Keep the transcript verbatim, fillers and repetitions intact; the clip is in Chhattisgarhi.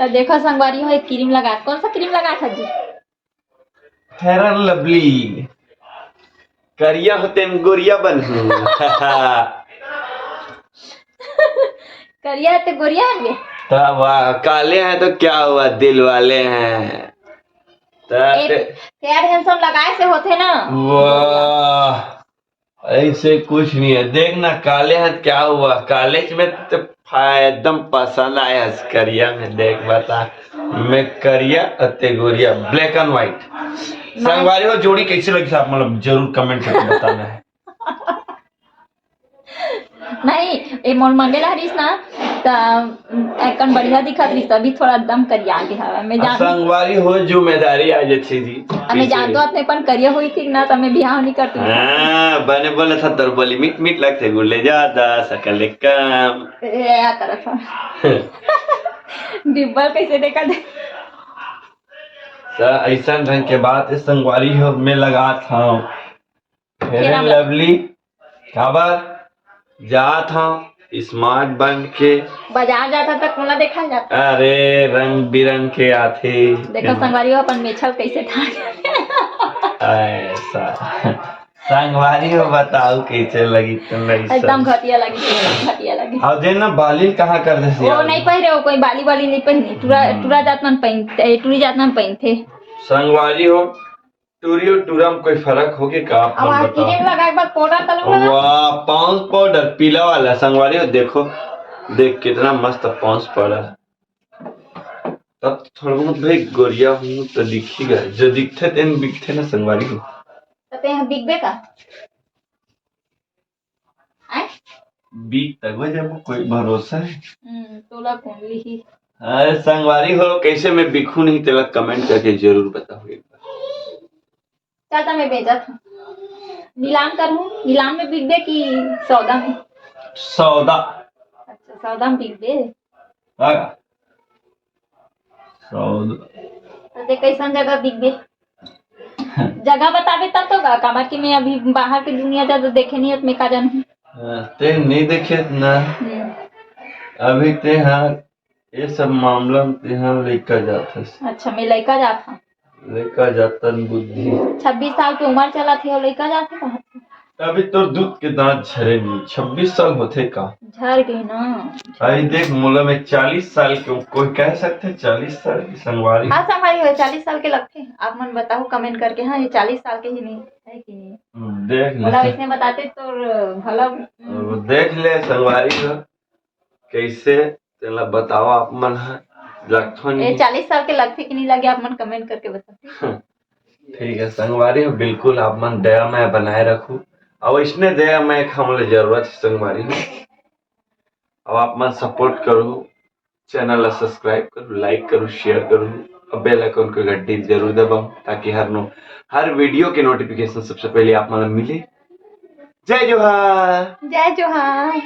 त देखो संगवारी हो, एक क्रीम लगात। कौन सा क्रीम लगात हस जी? Fair and lovely. करिया होतेन गोरिया बनहूं। करिया हे त गोरिया बन गे। तब वाह, काले हैं तो क्या हुआ, दिल वाले हैं। त ए, ते- फेयर हैंडसम लगाए से होथे ना। वाह, ऐसे कुछ नहीं है। देख ना, काले हैं क्या हुआ, कॉलेज में तो फा-, एकदम पसंद आया है करिया में। देख बता, मैं करिया अउ ते गोरिया, black and white। संगवारी हो, जोड़ी कैसे लगी साहब, मतलब जरूर कमेंट करके बताना है। नहीं, ए मोर मंगेला हरिस ना, त एकन बढ़िया दिखत रहिस, अभी थोड़ा दम करिया गे हवय। मैं आ, जान संगवारी हो, जिम्मेदारी आ जथे जी। आ, मैं इसे जानतो अपने अपन करिया होई थी ना, त मैं बिहाव नहीं करती। हाँ, बने बोले था, तोर बोली मीठ मीठ लगथे, गुले ज्यादा, सकल एक कम। ए, या तरह था। डिब्बल कैसे देखा दे? त ऐसन ढंग के बात है, संगवारी हो, मैं लगात हूँ फेयर फेयर एंड लवली। काबर जात हूँ स्मार्ट बन के। बाजार जात हूँ त कोला देखा जात। अरे, रंग बिरंग के आथे। देखो संगवारी हो, अपन मेछल कैसे था। ऐसा। संगवारी हो, बताओ कैसे लगी तुम लोग एकदम सब? घटिया लगी, एकदम घटिया लगी। और जे ना बाली कहाँ कर दे वो यार? नहीं पहिरे, वो कोई बाली वाली नहीं पहिने। टूरा, हम्म। टूरा जात मन पहिनथे, टूरी जात मन पहिनथे। संगवारी हो, टूरी और टूरा में कोई फर्क होगे का, आप अब मन आ बताओ। क्रीम लगाए के बाद पाउडर तलूंगा ना। वाह, पाउंस पाउडर पीला वाला, संगवारी हो, देखो, देख कितना मस्त पाउंस पाउडर। तब थोड़ा बहुत भाई गोरिया हूँ तो दिखेगा, जो दिखथे तेन बिकथे ना, संगवारी हो। त ते ह बिकबे का? आय? बीक तक हो जब कोई भरोसा है। हम्म, तोला कौन लिही? अरे संगवारी हो, कैसे मैं बिकू नहीं, तेला कमेंट करके जरूर बताओ एक बार। चल, त मैं बेचत हूँ। नीलाम करूँ? नीलाम में बिकबे कि सौदा में? सौदा। अच्छा, सौदा में बिकबे। हाँ। सौदा। त ते कैसन जगह बिकबे? जगह बताबे तब तो गा, काबर कि मैं अभी बाहर के दुनिया जा तो देखे नहीं है, त मैं का जानहूँ। हाँ, ते नहीं देखे ना। हम्म। अभी ते हाँ, ये सब मामला में ते हाँ लइका जात हस। अच्छा, मैं लइका जात हूँ। लइका जातन बुद्धि। छब्बीस साल के उम्र चलत हे, लइका जात हे कहाँ से? अभी तोर दूध के दांत झरे नहीं, छब्बीस साल होथे का? झर गए ना। अभी देख, मोला मैं चालीस साल के हूँ, कोई कह सकथे चालीस साल की संगवारी? हाँ, संगवारी हो, चालीस साल के लगथे। आप मन बताओ कमेंट करके, हाँ, ये चालीस साल के ही नहीं है कि नहीं? देख ले। मतलब इसने बताते तो भला। वो देख ले संगवारी हो, कैसे तेला बताओ आप मन ह, लगथो ये नहीं? चालीस साल के लगथे कि नहीं लगे, आप मन कमेंट करके बताओ। ठीक है संगवारी हो, बिल्कुल आप मन दया मया बनाए रखू, और इसने दया मया के हमला जरूरत है संगवारी हो। अब आप मन सपोर्ट करू, चैनल ला सब्सक्राइब करू, लाइक करू, शेयर करू, और बेल आइकन को घंटी जरूर दबाओ, ताकि हर नो, हर वीडियो के नोटिफिकेशन सबसे पहले आप मन ला मिले। जय जोहार। जय जोहार।